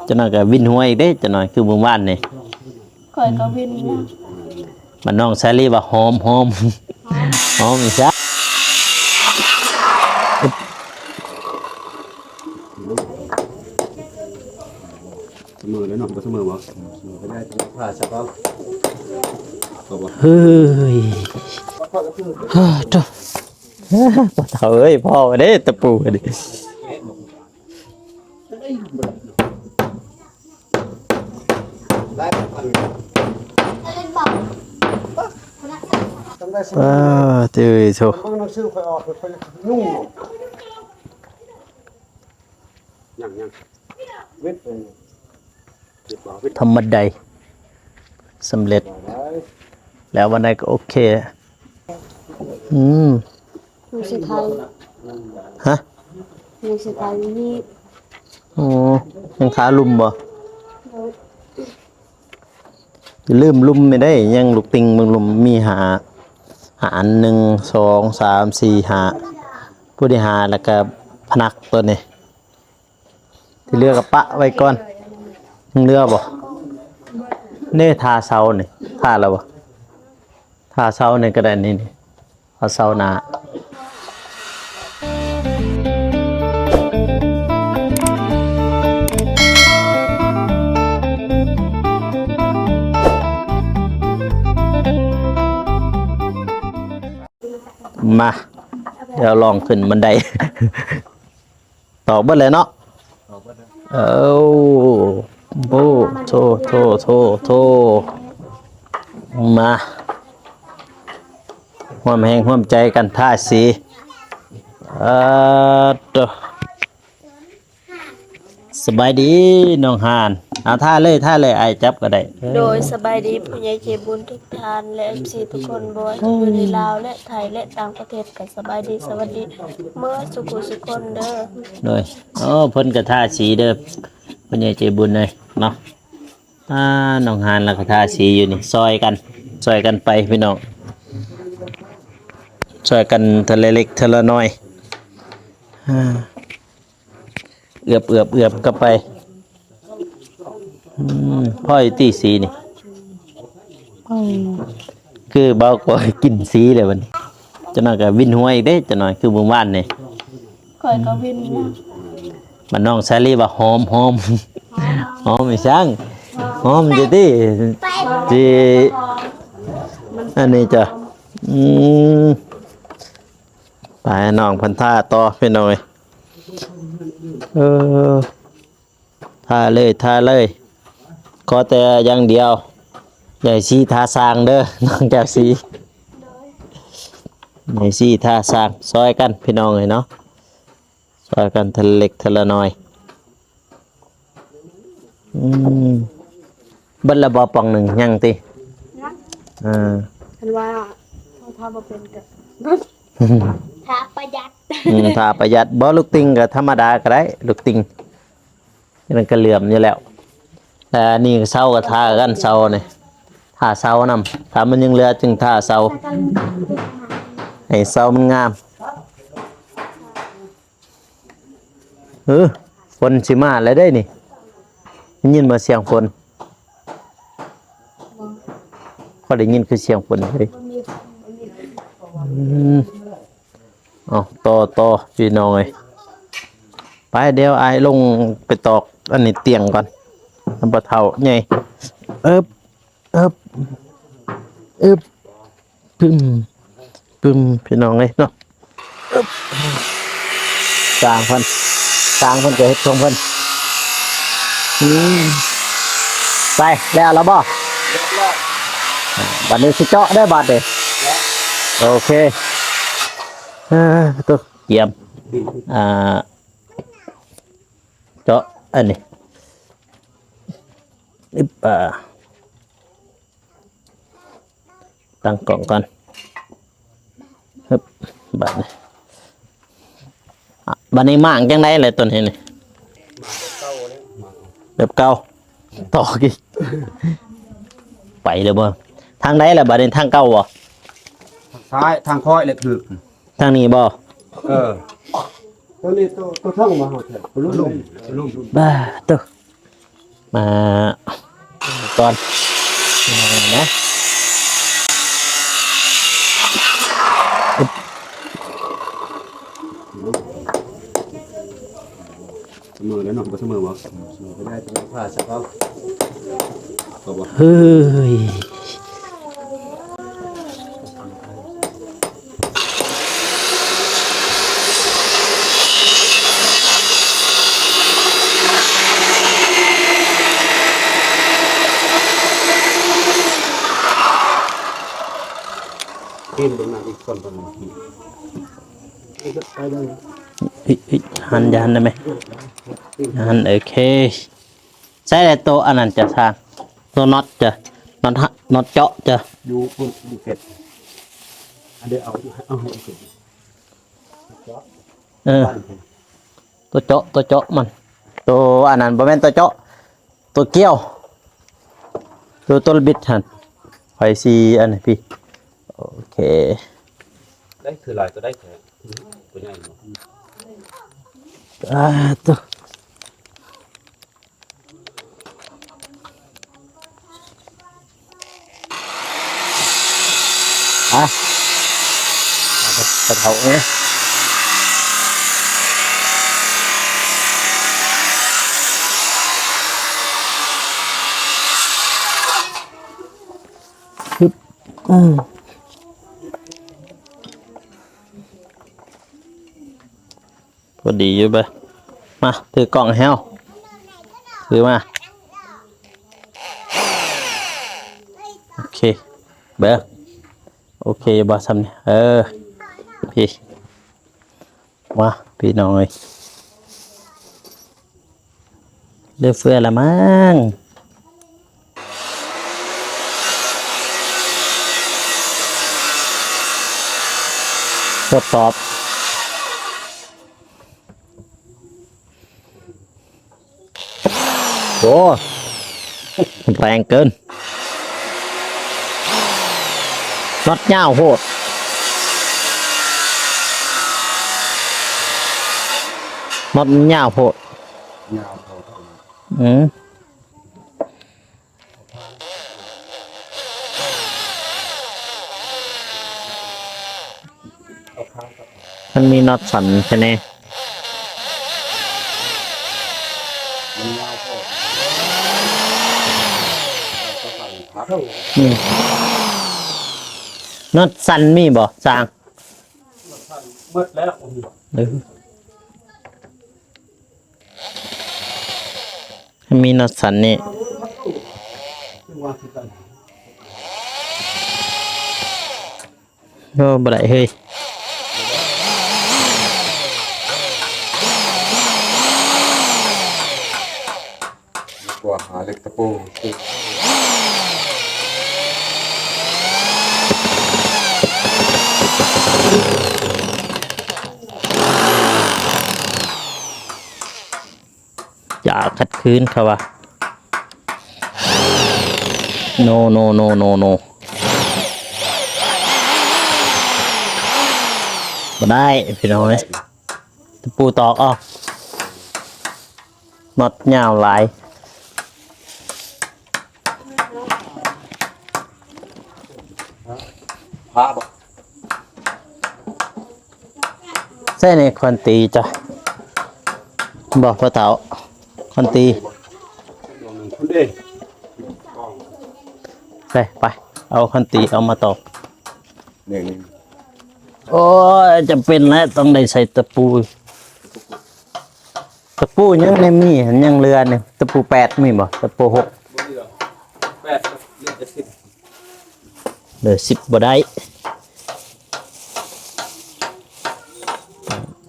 ຈັກໜ້ອຍກໍວິນຫົວອີກເດ້ ຈັກໜ້ອຍຄືມື້ວານນີ້. ຂ້ອຍກໍວິນນະ. ບັດນ້ອງສາລີວ່າຫອມ ຫອມ ຫອມອີກຊະ. ສະເໝີແລ້ວເນາະ ບໍ່ສະເໝີບໍ່? ສະເໝີກໍໄດ້ ພາສະເປົາ ເຮີ້ຍ ໂທ້ ພໍ່ເຖົ້າເອີຍ ພໍເດ້ຕະປູນີ້. ອ່າ ເຕີຍໂຊ ທຳມະໄດ ສຳເລັດແລ້ວ ວັນໃດກໍໂອເຄ. ອືມ ຍັງຊິຖ່າຍ ຮະ? ຍັງຊິຖ່າຍນີ້. ອໍ ຍັງຄາລຸ່ມບໍ່? ໂດຍ. ຢ່າລືມລຸ່ມແມ່ນໄດ໋ ຍັງລູກຕິ່ງເບິ່ງລຸ່ມມີຫ້າ ຫ້າອັນ ໜຶ່ງ ສອງ ສາມ ສີ່ ຫ້າ ຜູ້ທີ່ຫ້າ ແລ້ວກໍພະນັກຕົວນີ້. ທີ່ເຫຼືອກໍປະໄວ້ກ່ອນ. ຍັງເຫຼືອບໍ່? ເດ້ ທາເສົານີ້ ທາແລ້ວບໍ່? ທາເສົານີ້ກໍໄດ້ ນີ້ ນີ້ ທາເສົາໜ້າ. ມາ ດຽວລອງຂຶ້ນບັນໄດ. ຕອກເບິດແລ້ວເນາະ. ເອົາ ໂອ້ ໂທ້ ໂທ້ ໂທ້ ໂທ້ ມາ ຮ່ວມແຮງຮ່ວມໃຈກັນທາສີ. ເອີ ໂທ້ ສະບາຍດີນ້ອງຫານ. ເອົາ ທາເລີຍ ທາເລີຍ ອ້າຍຈັບກໍໄດ້. ໂດຍ ສະບາຍດີຜູ້ໃຫຍ່ໃຈບຸນທຸກທ່ານ ແລະ ເອັຟຊີ ທຸກຄົນ ບໍ່ວ່າຈະຢູ່ໃນລາວ ແລະ ໄທ ແລະ ຕ່າງປະເທດ ກໍສະບາຍດີ ສະຫວັດດີເໝິດສູ່ຜູ້ສູ່ຄົນເດີ. ໂດຍ ໂອ້ ເພິ່ນກໍທາສີເດີ ຜູ້ໃຫຍ່ໃຈບຸນເອີຍເນາະ. ອ່າ ນ້ອງຫານລະກໍທາສີຢູ່ນີ້ ຊ່ອຍກັນ ຊ່ອຍກັນໄປພີ່ນ້ອງ ຊ່ອຍກັນເທື່ອລະເລັກເທື່ອລະນ້ອຍ. ອ່າ ເອືອບ ເອືອບ ເອືອບເຂົ້າໄປ. ອືມ ພໍຢູ່ຕິສີນີ້ ຄືເບົາກວ່າກິນສີເລີຍບັດນີ້. ຈັກໜ້ອຍກໍວິນຫົວອີກເດ້ ຈັກໜ້ອຍຄືມື້ວານນີ້. ຂ້ອຍກໍວິນນະ. ບັດນ້ອງສາລີວ່າຫອມ ຫອມ ຫອມອີ່ສັງ ຫອມຢູ່ຕິ ຊິອັນນີ້ຈ້ະ. ອືມ ໄປ ນ້ອງເພິ່ນທາຕໍ່ພີ່ນ້ອງເອີຍ. ເອີ ທາເລີຍ ທາເລີຍ ຂໍແຕ່ຢ່າງດຽວ ຢ່າໃຫ້ສີທາສ້າງເດີ ນ້ອງແກ້ວສີ ໂດຍ ຢ່າໃຫ້ສີທາສ້າງ ຊ່ອຍກັນພີ່ນ້ອງເອີຍເນາະ ຊ່ອຍກັນເທື່ອເລັກເທື່ອລະນ້ອຍ. ອືມ ເບິດແລ້ວບໍ່ ປ່ອງໜຶ່ງ ຍັງຕິ? ຍັງ ເອີ ຄັນວ່າເຮົາທາບໍ່ເປັນກໍ ທາປະຢັດ ອືມ ທາປະຢັດ ບໍ່ ລູກຕິ່ງກໍທຳມະດາກໍໄດ້ ລູກຕິ່ງ ມັນກໍເຫຼື້ອມຢູ່ແລ້ວ. ແຕ່ອັນນີ້ເສົາກໍທາກັນ ເສົານີ້ ທາເສົານຳ ຖ້າມັນຍັງເຫຼືອຈຶ່ງທາເສົາ ໃຫ້ເສົາມັນງາມ. ເອີ ຝົນຊິມາແລ້ວເດ້ນີ້ ໄດ້ຍິນບໍ່ສຽງຝົນ? ບໍ່ ຂ້ອຍໄດ້ຍິນຄືສຽງຝົນເລີຍ. ອືມ ເອົາ ຕໍ່ ຕໍ່ ພີ່ນ້ອງເອີຍ ໄປ ດຽວອ້າຍລົງໄປຕອກອັນນີ້ຕຽງກ່ອນ ນຳພໍ່ເຖົ້າໃຫຍ່. ເອີບ ເອີບ ອຶບ ປຶ້ມ ປຶ້ມ ພີ່ນ້ອງເອີຍເນາະ. ອຶບ ຊ່າງເພິ່ນ ຊ່າງເພິ່ນກໍເຮັດຂອງເພິ່ນ. ອືມ ໄປ ແລ້ວລະບໍ່? ອ່າ ບັດນີ້ຊິເຈາະເດີ ບາດນີ້ ໂອເຄ. ເອີ ໂຕກຽມ ອ່າ ເຈາະອັນນີ້ ອຶບ ອ່າ ຕັ້ງກ້ອງກ່ອນ ຮຶບ ບາດນີ້ ອ່ະ ບາດນີ້ໝາກຈັ່ງໃດແຫຼະຕົວນີ້ນີ້? ແບບເກົ່າ ຕອກອີກ ໄປແລ້ວບໍ່? ທາງໃດລະບາດນີ້? ທາງເກົ່າບໍ່? ທາງຊ້າຍ ທາງຂ້ອຍແຫຼະຖືກ ທາງນີ້ບໍ່? ເອີ ຕົວນີ້ ຕົວ ຕົວເທິງມາເຮົາແທ້ ລຸ້ມ ລຸ້ມ ລຸ້ມ ບາດໂຕ. ອ່າ ກ່ອນນະ ສະເໝີແລ້ວເນາະ ບໍ່ສະເໝີບໍ່? ສະເໝີກໍໄດ້ ແຕ່ວ່າພາດຊະເຂົາ ເຂົາບໍ່ ເຮີ້ຍ. ປີນເບິ່ງໜ້າອີກຄົນ ໄປເບິ່ງ ເອີຍ ເອີຍ ຫັນ ຢ່າຫັນໄດ້ໄໝ? ຫັນ ໂອເຄ. ໃຊ້ແລ້ວໂຕອັນນັ້ນຈະຊ່າງ ໂຕນັອດຈະ ນັອດ ນັອດເຈາະຈະ ຢູ່ພຸ້ນ ຢູ່ເກັບ ອັນເດ ເອົາ ເອົາໃຫ້ເກັບ ເອີ ໂຕເຈາະ ໂຕເຈາະມັນ ໂຕອັນນັ້ນບໍ່ແມ່ນໂຕເຈາະ ໂຕກ່ຽວ ໂຕ ໂຕບິດຫັ້ນ ຂ້ອຍຊິອັນນີ້ ໂອເຄ ໄດ້ຄືຫຼາຍໂຕ ໄດ້ແທ້ ໂຕໃຫຍ່ເນາະ ອ່າ ໂຕ ໄປ ໄປເຖົ້າເອີຍ ອືມ. ພໍດີຢູ່ເບິ່ງ ມາ ຖືກ້ອງໃຫ້ເຮົາ ຖືມາ ໂອເຄ ເບິ່ງ ໂອເຄບໍ່ ຊ່ຳນີ້ ເອີ ພີ້ ມາ ພີ່ນ້ອງເອີຍ. ເຫຼືອເຟືອລະມັງ ທົດສອບ ໂອ້ ແຮງເກີນ ນັອດຍາວໂພດ ນັອດມັນຍາວໂພດ ຍາວໂພດ ອືມ ມັນມີນັອດສັ່ນແທ້ແນ່ ມັນຍາວໂພດ ອືມ ນັອດສັ່ນມີບໍ່ຊ່າງ? ໝົດແລ້ວ ເອີ ມີນັອດສັ່ນນີ້ ໂອ້ ບໍ່ໄດ້ເຮີ້ຍ ກວ່າຫາເຫຼັກຕະປູ ຢ່າຂັດຂືນ ເຂົາວ່າ ໂນ ໂນ ໂນ ໂນ ໂນ ບໍ່ໄດ້ພີ່ນ້ອງເອີຍ ຕະປູຕອກອອກ ນັອດຍາວຫຼາຍ ພາບໍ່ ໃສ່ໃນຄອນຕີຈ້ະ ບໍ່ ພໍ່ເຖົ້າ ຄອນຕີ ໄປ ໄປ ເອົາຄອນຕີເອົາມາຕອກ ໂອ້ຍ ຈຳເປັນແລ້ວ ຕ້ອງໄດ້ໃສ່ຕະປູ ຕະປູຍັງໄດ້ມີ ຍັງເຫຼືອນີ້ ຕະປູແປດມີບໍ່? ຕະປູຫົກ ບໍ່ເຫຼືອ ແປດເຫຼືອແຕ່ສິບ ເຫຼືອສິບບໍ່ໄດ້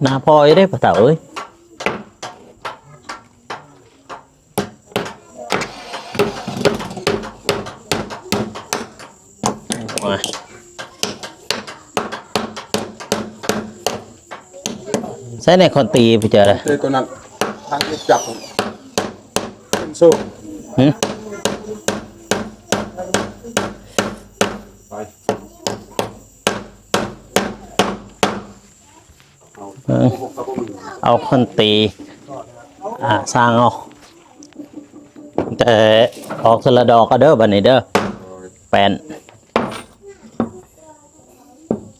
ໜ້າພໍຢູ່ເດ້ພໍ່ເຖົ້າເອີຍ. ໃສ່ໃນຄອນຕີພຸ້ນເຈົ້າເດີ ເຕະຕົວນັ້ນ ທາງຈັບ ຂຶ້ນສູ້ ຫຶ ໄປ ເອີ ເອົາຄອນຕີ ອ່າ ສ້າງເອົາ. ແຕ່ອອກເທື່ອລະດອກເດີ ບັດນີ້ເດີ. ໂດຍ ແປ້ນ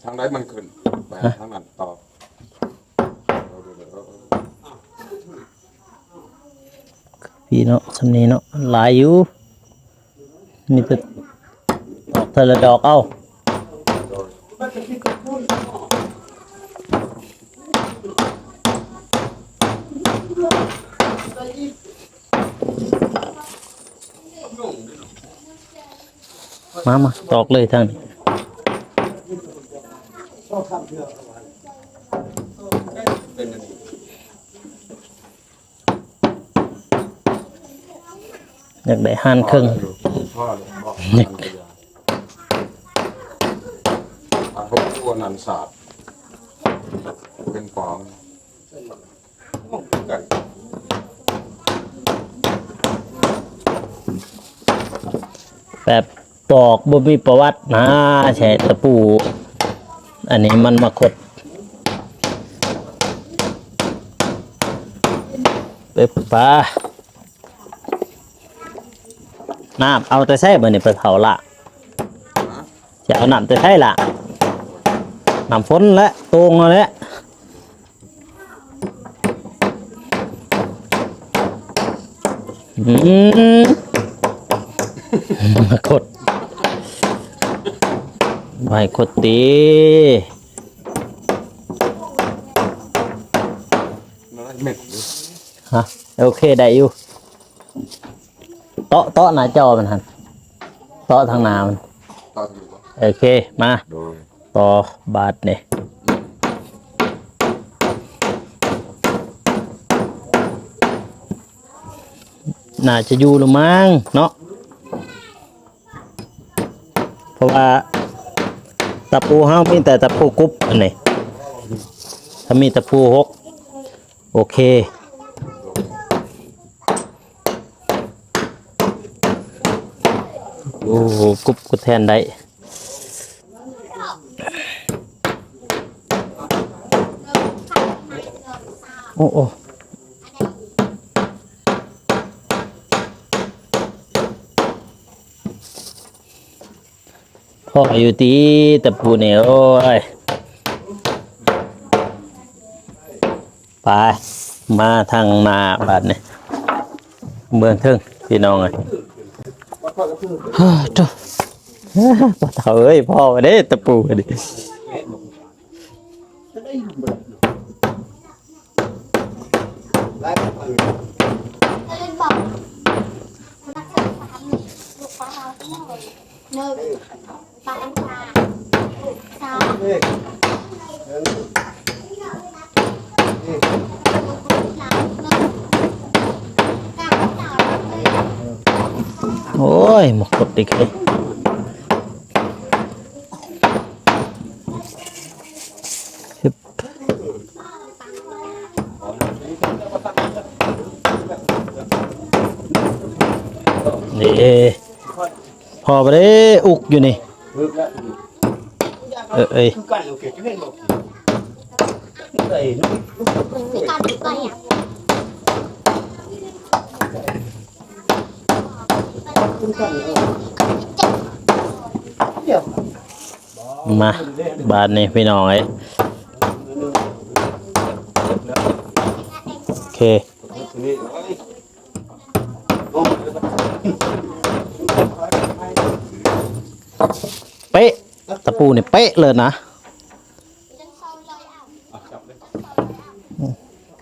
ທາງໃດມັນຂຶ້ນ ແປ້ນ ຮະ ທາງນັ້ນຕໍ່. ພີ່ເນາະ ສ່ຳນີ້ເນາະ ຫຼາຍຢູ່ ມີແຕ່ອອກເທື່ອລະດອກເອົາ. ມາ ມາ ຕອກເລີຍທາງນີ້. ຢາກໄດ້ຫານເຄິ່ງ ພໍແລ້ວ ບໍ່ ອັນຫົກຕົວນັ້ນສາດ ເປັນປອງ. ແບບຕອກບໍ່ມີປະຫວັດນະ ໃຊ້ຕະປູ ອັນນີ້ມັນມາຂົດ ເປັບປາ ນ້ຳເອົາແຕ່ໃສ ບາດນີ້ ປະເຖົ້າລະ ຈະເອົານ້ຳແຕ່ໃສລະ ນ້ຳຝົນແຫຼະ ໂຕ່ງຫັ້ນແຫຼະ. ອືມ ມາຂົດ ໄວ້ຂົດຕິ ຮະ ໂອເຄ ໄດ້ຢູ່. ເຕາະ ເຕາະໜ້າຈໍມັນຫັ້ນ ເຕາະທາງໜ້າມັນ ໂອເຄ ມາ ໂດຍ ຕໍ່ບາດນີ້ ໜ້າຈະຢູ່ລະມັງເນາະ ເພາະວ່າຕະປູເຮົາມີແຕ່ຕະປູກຸບອັນນີ້ ຖ້າມີຕະປູຫົກ ໂອເຄ ໂອ້ ກຸບກໍແທນໄດ້ ໂອ້ ໂອ້ ພໍຢູ່ຕິ ຕະປູນີ້ ໂອ້ຍ ໄປ ມາທາງໜ້າບາດນີ້ ເບື້ອງເທິງ ພີ່ນ້ອງເອີຍ ໂທ້ ພໍ່ເຖົ້າເອີຍ ພໍເດ້ ຕະປູນີ້. ໂອ້ຍ ໝົດກົດອີກເລີຍ. ນີ້ ພໍບໍ່ໄດ້ອຸກຢູ່ນີ້ ເອີ ເອີຍ ມາ ບາດນີ້ພີ່ນ້ອງເອີຍ ໂອເຄ ເປະ ຕະປູນີ້ເປະເລີຍນະ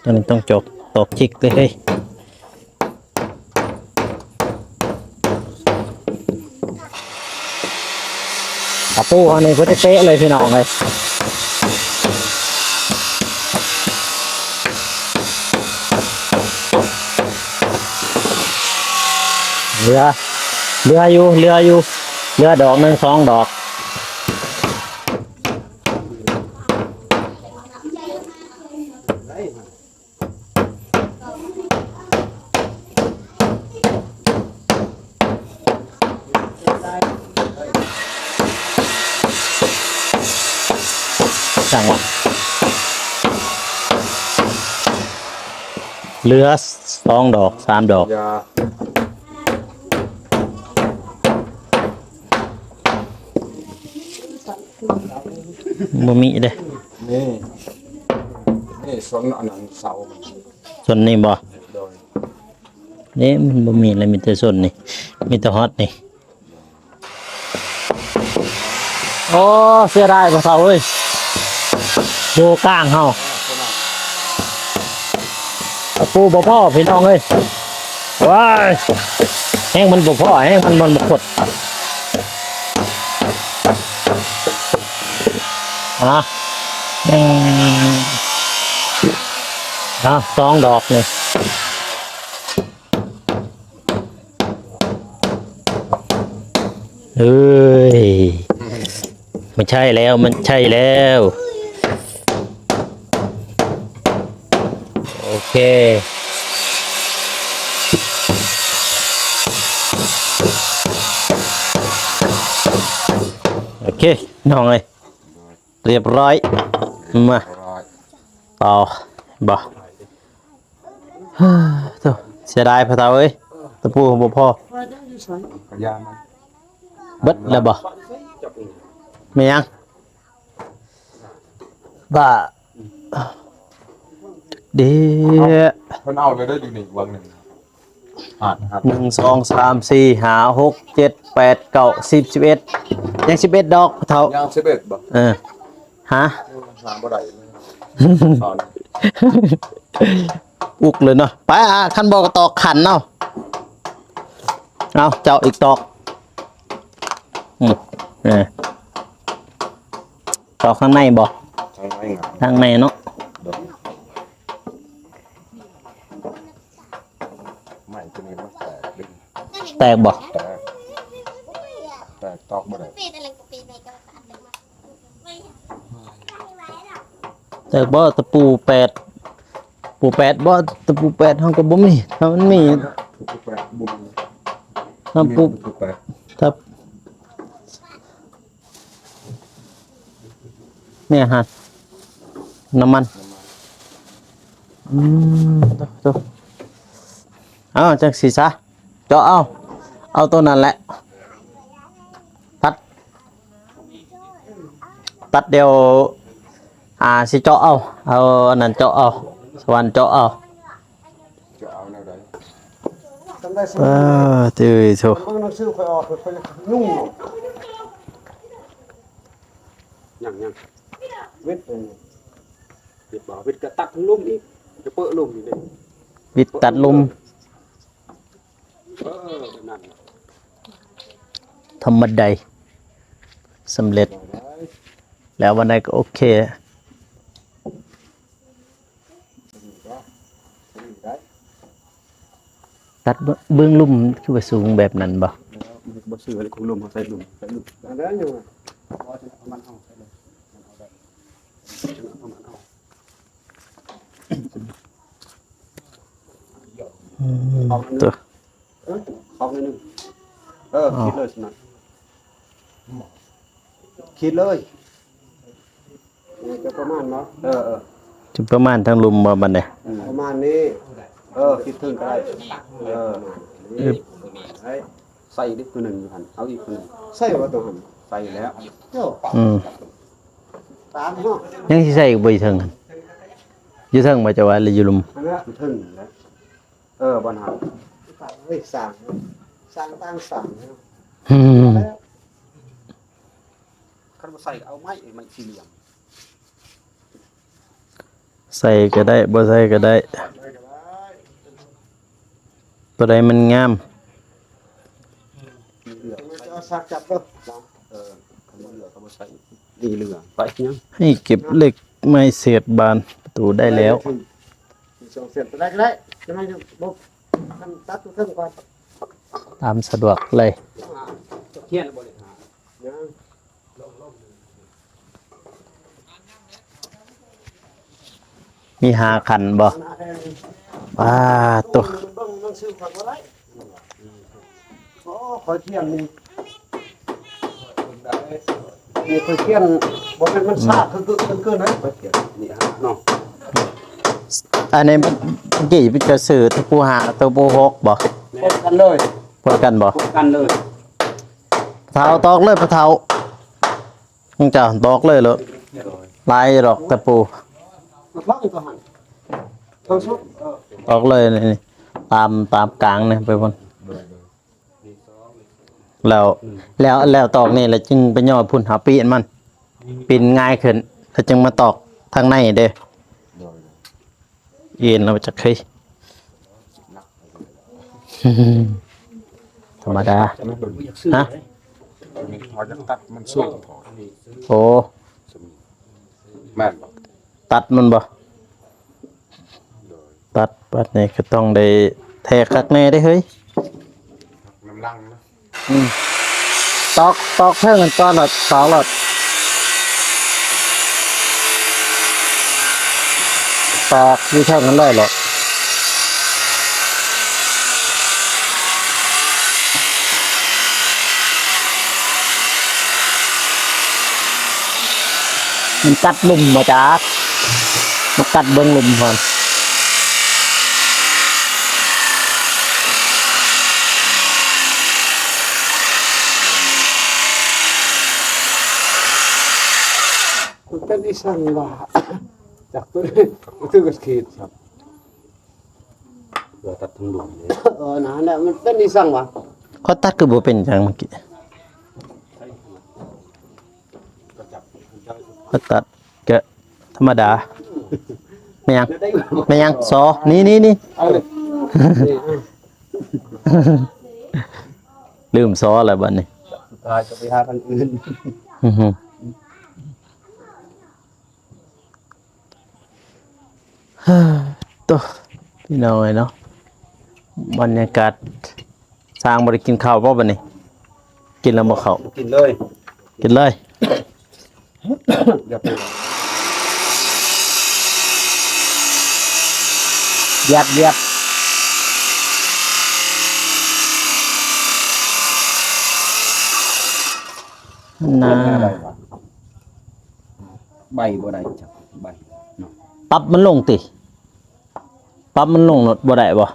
ອັນນີ້ຕ້ອງຈອກ ຕອກຈິກເລີຍເຮີ້ຍ. ຕະປູອັນນີ້ບໍ່ໄດ້ເປະເລີຍພີ່ນ້ອງເອີຍ ເຫຼືອ ເຫຼືອຢູ່ ເຫຼືອຢູ່ ເຫຼືອດອກໜຶ່ງສອງດອກ. ຊ່າງມັນ ເຫຼືອສອງດອກ ສາມດອກ ຢ່າ ບໍ່ມີເດ້. ນີ້ ນີ້ສົ້ນອັນນັ້ນເສົາມັນ. ສົ້ນນີ້ບໍ່? ໂດຍ. ນີ້ມັນບໍ່ມີແລ້ວ ມີແຕ່ສົ້ນນີ້ ມີແຕ່ຮອດນີ້. ໂອ້ ເສຍດາຍພໍ່ເຖົ້າເອີຍ ໂບກາງເຮົາ ຕະປູບໍ່ພໍພີ່ນ້ອງເອີຍ. ວ້າຍ ແຮງມັນບໍ່ພໍ ແຮງມັນ ມັນບໍ່ຄົດ. ອ່ະ ອືມ ອ່ະ ສອງດອກນີ້. ເອີຍ ມັນໃຊ່ແລ້ວ ມັນໃຊ່ແລ້ວ. ໂອເຄ ໂອເຄ ນ້ອງເອີຍ. ຮຽບຮ້ອຍ ມາ ຕໍ່ບໍ່? ໂທ້ ເສຍດາຍພໍ່ເຖົ້າເອີຍ ຕະປູບໍ່ພໍ. ເບິດແລ້ວບໍ່? ແມ່ນຫຍັງ? ບ້າ ເດ້ ເພິ່ນເອົາແລ້ວເດີ ຢູ່ນີ້ວັງໜຶ່ງ. ອ່ານ ໜຶ່ງ ສອງ ສາມ ສີ່ ຫ້າ ຫົກ ເຈັດ ແປດ ເກົ້າ ສິບ ສິບເອັດ ຍັງສິບເອັດດອກເຖົ້າ. ຍັງສິບເອັດບໍ່? ເອີ ຫາ ຫາບໍ່ໄດ້ ອຸກເລີຍເນາະ. ໄປ ອ່າ ຄັນບໍ່ກໍຕອກຂັນເອົາ ເອົາ ເຈົ້າອີກຕອກ. ອືມ ເອີ ຕອກທາງໃນບໍ່? ທາງໃນ ທາງໃນເນາະ. ໄມ້ຕົວນີ້ມັນແຕກເດ້. ແຕກບໍ່? ແຕກ ແຕກຕອກບໍ່ໄດ້. ແຕກບໍ່? ຕະປູແປດ ປູແປດບໍ່? ຕະປູແປດເຮົາກໍບໍ່ມີ ຖ້າມັນມີ ຕະປູແປດບໍ່ມີ ຖ້າປູ ມີຕະປູແປດ ຖ້າ ນີ້ຫັ້ນ ນ້ຳມັນ ອືມ ໂຕ ໂຕ ເອົາ ຈັ່ງຊີ້ຊະ ເຈາະເອົາ ເອົາໂຕນັ້ນແຫຼະ ຕັດ ຕັດດຽວ ອ່າ ຊິເຈາະເອົາ ເອົາອັນນັ້ນເຈາະເອົາ ສະຫວ່ານເຈາະເອົາ. ຈະເອົາແນວໃດ? ເອີ ຕິໂທ ເບິ່ງໜັງສືຂ້ອຍອອກ ຂ້ອຍຍັງຫຍຸ້ງຢູ່. ຫຍັງ ຫຍັງ? ວິດ ເອີ ວິດບໍ່? ວິດກໍຕັດລົງອີກ ຈະເປີະລົງນີ້ເດ້ ວິດຕັດລົງ. ເອີ ແບບນັ້ນ ທຳມະດາ ສຳເລັດ ແລ້ວວັນໃດກໍໂອເຄ. ຕັດເບິ່ງ ເບິ່ງລຸ່ມຄືວ່າສູງແບບນັ້ນບໍ່? ບໍ່ຊື່ເລີຍ ຂຸດລຸ່ມ ເຮົາໃສ່ລຸ່ມ ໃສ່ລຸ່ມ ອັນນັ້ນຢູ່ ເອົາມັນເອົາໃສ່ເລີຍ ເອົາມັນເອົາ ອືມ ເອີ ເອົາໜ້ອຍໜຶ່ງ ເອີ ຂີດເລີຍຊັ້ນນະ ຂີດເລີຍ. ຈະປະມານບໍ່? ເອີ ເອີ ຈະປະມານທາງລຸ່ມບໍ່ບັດນີ້? ອືມ ປະມານນີ້ ເອີ ຂີດເທິງກໍໄດ້ ເອີ ປະມານນີ້ ໃສ່ອີກຜູ້ໜຶ່ງຢູ່ຫັ້ນ ເອົາອີກຜູ້ໜຶ່ງ ໃສ່ບໍ່ຕົວຫັ້ນ? ໃສ່ແລ້ວ ໂອ້ ອືມ ຕາມເນາະ ຍັງຊິໃສ່ອີກບໍ່ຢູ່ເທິງຫັ້ນ? ຢູ່ເທິງບໍ່ ເຈົ້າວ່າ ຫຼືຢູ່ລຸ່ມ? ຫັ້ນແຫຼະ ຢູ່ເທິງຫັ້ນແຫຼະ ເອີ ບ່ອນຫັ້ນ ເອີຍ ສ້າງ ສ້າງຕ່າງສ້າງ ອືມ ຄັນບໍ່ໃສ່ກໍເອົາໄມ້ ໄມ້ສີ່ຫຼ່ຽມ ໃສ່ກໍໄດ້ ບໍ່ໃສ່ກໍໄດ້ ຕົວໃດມັນງາມ ເຫຼືອ ເອົາສາກຈັບເດີ ເອີ ຄັນບໍ່ເຫຼືອກໍບໍ່ໃສ່ ນີ້ເຫຼືອ ໄປຫຍັງ ໃຫ້ເກັບເຫຼັກໄມ້ເສດບານປະຕູໄດ້ແລ້ວ ສອງເສັ້ນ ຕົວໃດກໍໄດ້ ຈະໃຫ້ບໍ່ ຄັນຕັດຕົວເທິງກ່ອນ ຕາມສະດວກເລີຍ ຈະຂຽນບໍ່ໄດ້ຫາ ຍັງ ມີຫ້າຂັ້ນບໍ່? ປາໂຕ ເບິ່ງໜັງສືກ່ອນບໍ່ໄດ້ ໂອ້ ຂ້ອຍຂຽນນີ້ ນີ້ຂ້ອຍຂຽນ ບໍ່ແມ່ນມັນຊາກຄື ຄື ຄື ຄືນະ ຂ້ອຍຂຽນນີ້ເນາະ ອັນນີ້ເມື່ອກີ້ເຈົ້າຊື້ຕະປູຫ້າ ຕະປູຫົກບໍ່? ປົນກັນເລີຍ ປົນກັນບໍ່? ປົນກັນເລີຍ ພໍ່ເຖົ້າຕອກເລີຍ ພໍ່ເຖົ້າ. ເຈົ້າຕອກເລີຍໂລດ ຫຼາຍດອກຕະປູ ຕອກເລີຍນີ້ ຕາມ ຕາມກາງນີ້ໄປພຸ້ນ ແລ້ວ ແລ້ວ ແລ້ວຕອກນີ້ແລ້ວຈຶ່ງໄປຍໍພຸ້ນ ເຮົາປີ້ນມັນ ປີ້ນງ່າຍຂຶ້ນ ແລ້ວຈຶ່ງມາຕອກທາງໃນເດ້. ເອັນເອົາຈາກເຄີຍ ທຳມະດາ ຮະ ເຮົາຢາກຕັດມັນສູງພໍ ໂອ້ ແມ່ນບໍ່ ຕັດມັນບໍ່ ຕັດບາດນີ້ກໍຕ້ອງໄດ້ແທກຄັກແນ່ເດ້ເຮີ້ຍ ນ້ຳລັງນະ. ອືມ ຕອກ ຕອກເທິງຫັ້ນກ່ອນ ແລ້ວຕອກໂລດ ຕອກຢູ່ເທິງຫັ້ນເລີຍໂລດ ມັນກັດລຸ່ມບໍ່ຈັກ ມາກັດເບິ່ງລຸ່ມກ່ອນ. ມັນເປັນອີ່ສັງວະ ຈັກໂຕນີ້ ມັນຖືກະຂີດຊ້ຳ ເພື່ອຕັດທັງລຸ່ມເດ້ ເອີ ນັ້ນແຫຼະ ມັນເປັນອີ່ສັງວະ ຂ້ອຍຕັດຄືບໍ່ເປັນຫຍັງເມື່ອກີ້ ຂ້ອຍຕັດ ກະທຳມະດາ ແມ່ນຫຍັງ ແມ່ນຫຍັງ ສໍ ນີ້ ນີ້ ນີ້ ເອົາເລີຍ ລືມສໍແລ້ວບາດນີ້ ສຸດທ້າຍກໍໄປຫາທາງອື່ນ ອືຮຶ ໂຕ ພີ່ນ້ອງເອີຍເນາະ ບັນຍາກາດ ຊ່າງບໍ່ໄດ້ກິນເຂົ້າບໍ່ບັດນີ້ ກິນແລ້ວບໍ່ເຂົ້າ ກິນເລີຍ ກິນເລີຍ ຢາກ ຢຽບ ຢຽບ ນາ ໃບບໍ່ໄດ້ຈັກໃບເນາະ ປັບມັນລົງຕິ ປັບມັນລົງໂລດ ບໍ່ໄດ້ບໍ່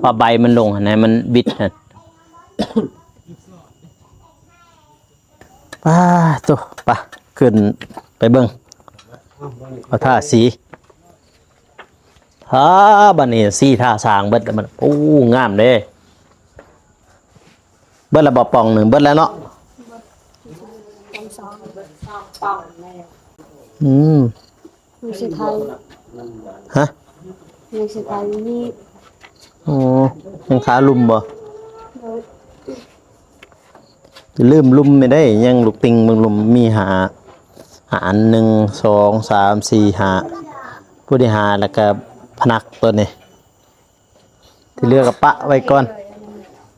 ປັບໃບມັນລົງຫັ້ນ ໃຫ້ມັນບິດຫັ້ນ ປາໂຕ ປະ ຂຶ້ນໄປເບິ່ງ ເອົາທາສີ ອາ ບາດນີ້ສີທາສ້າງເບິດແລ້ວມັນ ໂອ້ ງາມເດ້ ເບິດແລ້ວບໍ່ ປ່ອງໜຶ່ງ ເບິດແລ້ວເນາະ ອືມ ຍັງຊິໄທ ຮະ ຍັງຊິໄທນີ້ ໂອ້ ຍັງຄາລຸ່ມບໍ່ ໂດຍ ຢ່າລືມລຸ່ມແມ່ນໄດ໋ ຍັງລູກຕິ່ງເບິ່ງລຸ່ມ ມີຫ້າ ຫ້າອັນ ໜຶ່ງ ສອງ ສາມ ສີ່ ຫ້າ ຜູ້ທີ່ຫ້າ ແລ້ວກະພະນັກໂຕນີ້ ທີ່ເຫຼືອກໍປະໄວ້ກ່ອນ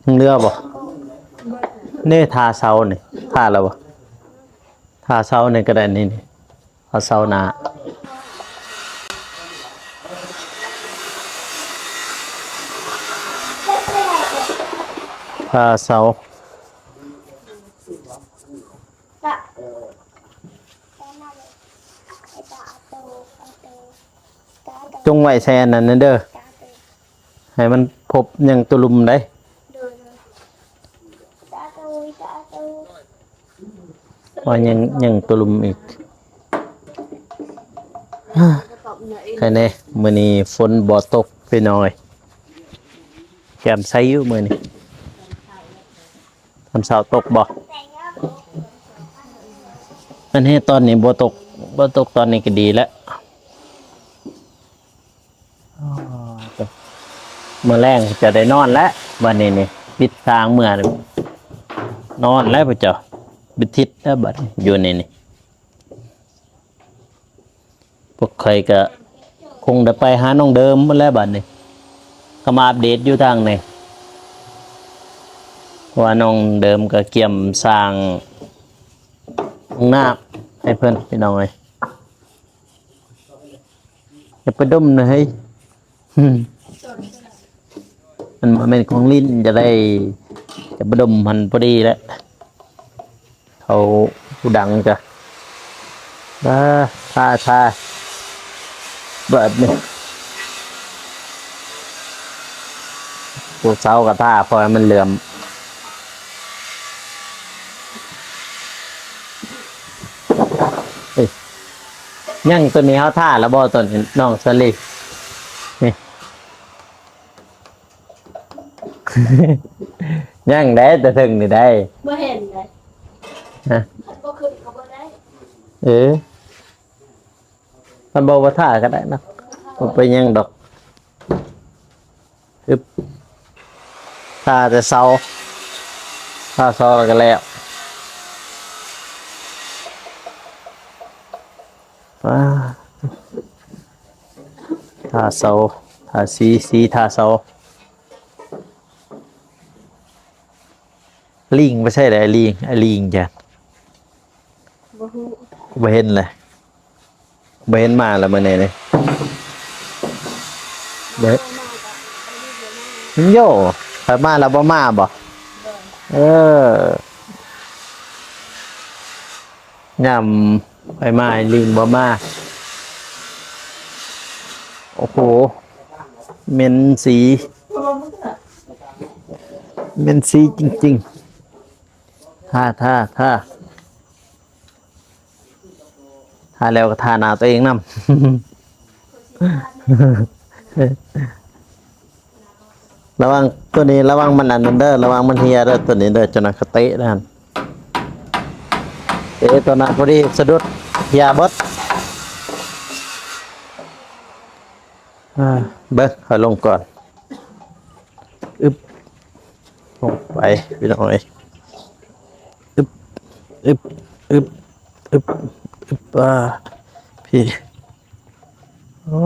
ຍັງເຫຼືອບໍ່ ເນ ທາເສົານີ້ ທາແລ້ວບໍ່ ທາເສົານີ້ກໍໄດ້ ນີ້ ນີ້ ເສົາໜ້າ ທາເສົາ ຈົ່ງໄວ້ໃສ່ອັນນັ້ນເດີ ໃຫ້ມັນພົບຫຍັງຕົວລຸ່ມໄດ໋ ໂດຍ ໂດຍ ວ່າຍັງ ຍັງຕົວລຸ່ມອີກ ໃຄແນ່ ມື້ນີ້ຝົນບໍ່ຕົກພີ່ນ້ອງເອີຍ ແຈ່ມໃສຢູ່ມື້ນີ້. ຕອນເຊົ້າຕົກບໍ່? ອັນນີ້ຕອນນີ້ບໍ່ຕົກ ບໍ່ຕົກຕອນນີ້ກໍດີແລ້ວ. ອໍ ມື້ແລງຈະໄດ້ນອນແລ້ວ ບັດນີ້ນີ້ ປິດທາງເມືອ ນອນແລ້ວພວກເຈົ້າ ເປັນທິດແລ້ວບັດນີ້ ຢູ່ໃນນີ້. ພວກຂ້ອຍກະຄົງໄດ້ໄປຫານ້ອງເດີມໝົດແລ້ວບັດນີ້ ກໍມາອັບເດດຢູ່ທາງນີ້ ວ່ານ້ອງເດີມກໍກຽມສ້າງຫ້ອງນ້ຳໃຫ້ເພິ່ນ ພີ່ນ້ອງເອີຍ. ຢ່າໄປດົມນະເຮີ້ຍ ມັນບໍ່ແມ່ນຂອງຫຼິ້ນ ຈະໄດ້ ຈະໄປດົມຫັ້ນພໍດີແຫຼະ ເຂົາຜູ້ດັງກະ ອ່າ ທ່າ ທ່າ ແບບນີ້ ຜູ້ສາວກະທ່າ ພໍໃຫ້ມັນເຫຼື້ອມ. ຍັງ ໂຕນີ້ເຮົາທາແລ້ວບໍ່ ໂຕນີ້ ນ້ອງສາລີ? ນີ້ ຍັງເດ້ ແຕ່ເທິງນີ້ໄດ໋ ບໍ່ເຫັນເດ້ ຮະ ຄັນບໍ່ຂຶ້ນກໍບໍ່ໄດ້ ເອີ ຄັນບໍ່ ບໍ່ທາກໍໄດ້ເນາະ ບໍ່ເປັນຫຍັງດອກ. ອຶບ ທາແຕ່ເສົາ ທາເສົາແລ້ວກໍແລ້ວ ປາດ ທາເສົາ ທາສີ ສີ ທາເສົາ. ລີງໄປໃສແລ້ວ ລີງ ອາ ລີງຈ້ະ? ບໍ່ຮູ້ ບໍ່ເຫັນເລີຍ ບໍ່ເຫັນມາແລ້ວມື້ນີ້ນີ້ ບໍ່ເຫັນ ໂຢ ໃຜມາແລ້ວບໍ່ມາບໍ່? ເອີ ຍາມໃຜມາ ລີງບໍ່ມາ. ໂອ້ໂຫ ເໝັນສີ ເໝັນສີຈິງໆ. ທາ ທາ ທາ ທາແລ້ວກໍທາໜ້າຕົວເອງນຳ. ລະວັງໂຕນີ້ ລະວັງມັນອັນນັ້ນເດີ ລະວັງມັນເຫ່ຍເດີ ໂຕນີ້ເດີ ເຈົ້ານາຍກະເຕະນັ້ນ ເຕະໂຕນັ້ນພໍດີສະດຸດ ເຫ່ຍເບິດ. ອ່າ ເບິ່ງ ຂ້ອຍລົງກ່ອນ ອຶບ ລົງໄປ ພີ່ນ້ອງເອີຍ ອຶບ ອຶບ ອຶບ ອຶບ ອາ ພີ້ ໂອ້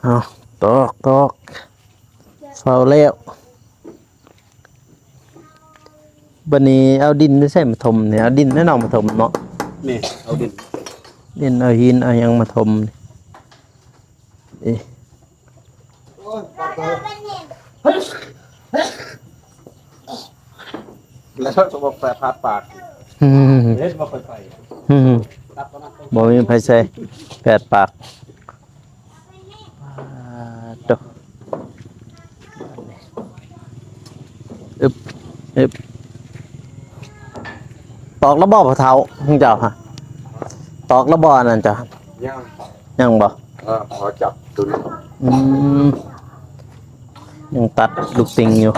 ເອົາ ຕອກ ຕອກ ເຊົາແລ້ວ. ບັດນີ້ເອົາດິນໄປໃສມາຖົມນີ້? ເອົາດິນແນວນອກມາຖົມເນາະ. ນີ້ເອົາດິນ ດິນເອົາຫີນເອົາຫຍັງມາຖົມນີ້. ແລ້ວສະບົບແປດພັນປາກ ອືມ ເຮັດບໍ່ຄ່ອຍໄປ ອືມ ຕັດປະມານ ບໍ່ມີໃຜໃສ່ແປດປາກ. ປາດໂທ້ ອຶບ ອຶບ ຕອກແລ້ວບໍ່ພໍ່ເຖົ້າຂອງເຈົ້າ? ຕອກແລ້ວບໍ່ອັນນັ້ນເຈົ້າ? ຍັງ ຍັງບໍ່? ເອີ ຂໍຈັບໂຕນີ້ ອືມ ຍັງຕັດລູກຕິ່ງຢູ່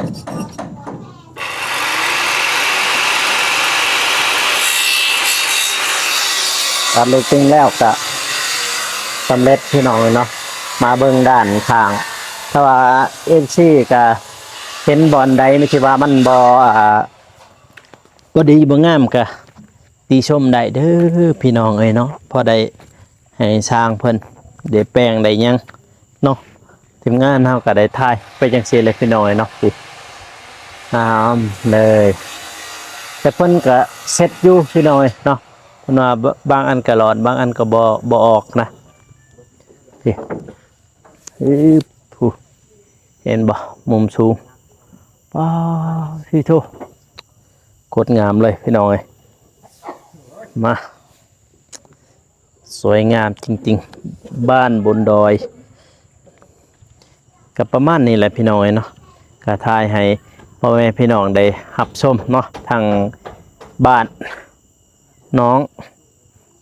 ຕັດລູກຕິ່ງແລ້ວກະສຳເລັດ ພີ່ນ້ອງເອີຍເນາະ. ມາເບິ່ງດ້ານຂ້າງ ຖ້າວ່າເອັຟຊີກະເຫັນບ່ອນໃດທີ່ວ່າມັນບໍ່ ອ່າ ບໍ່ດີບໍ່ງາມກະ ຕິຊົມໄດ້ເດີພີ່ນ້ອງເອີຍເນາະ ພໍໄດ້ໃຫ້ຊ່າງເພິ່ນໄດ້ແປງໄດ້ຫຍັງເນາະ. ທີມງານເຮົາກໍໄດ້ຖ່າຍໄປຈັ່ງຊີ້ແຫຼະພີ່ນ້ອງເອີຍເນາະ ງາມເລີຍ ແຕ່ເພິ່ນກໍເຊັດຢູ່ພີ່ນ້ອງເອີຍເນາະ. ເພິ່ນວ່າບາງອັນກໍລອດ ບາງອັນກໍບໍ່ ບໍ່ອອກນະ ນີ້. ອື ຜູ້ ເຫັນບໍ່ ມຸມສູງ ປາດ ໂທ້ ໂຄດງາມເລີຍພີ່ນ້ອງເອີຍ. ມາ ສວຍງາມຈິງໆ ບ້ານບົນດອຍ ກໍປະມານນີ້ແຫຼະພີ່ນ້ອງເອີຍເນາະ. ກໍຖ່າຍໃຫ້ພໍ່ແມ່ພີ່ນ້ອງໄດ້ຮັບຊົມເນາະ ທາງບ້ານ ນ້ອງ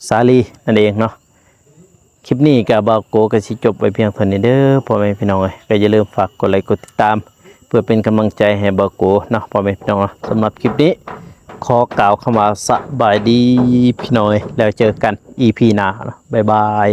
ສາລີນັ້ນເອງເນາະ. ຄລິບນີ້ກໍບ່າວໂກກໍຊິຈົບໄວ້ພຽງເທົ່ານີ້ເດີພໍ່ແມ່ພີ່ນ້ອງເອີຍ. ກໍຢ່າລືມຝາກກົດໄລກົດຕິດຕາມ ເພື່ອເປັນກຳລັງໃຈໃຫ້ບ່າວໂກເນາະ ພໍ່ແມ່ພີ່ນ້ອງເນາະ. ສຳລັບຄລິບນີ້ຂໍກ່າວຄຳວ່າສະບາຍດີພີ່ນ້ອງເອີຍ ແລ້ວເຈີກັນອີພີໜ້າເນາະ ບາຍບາຍ.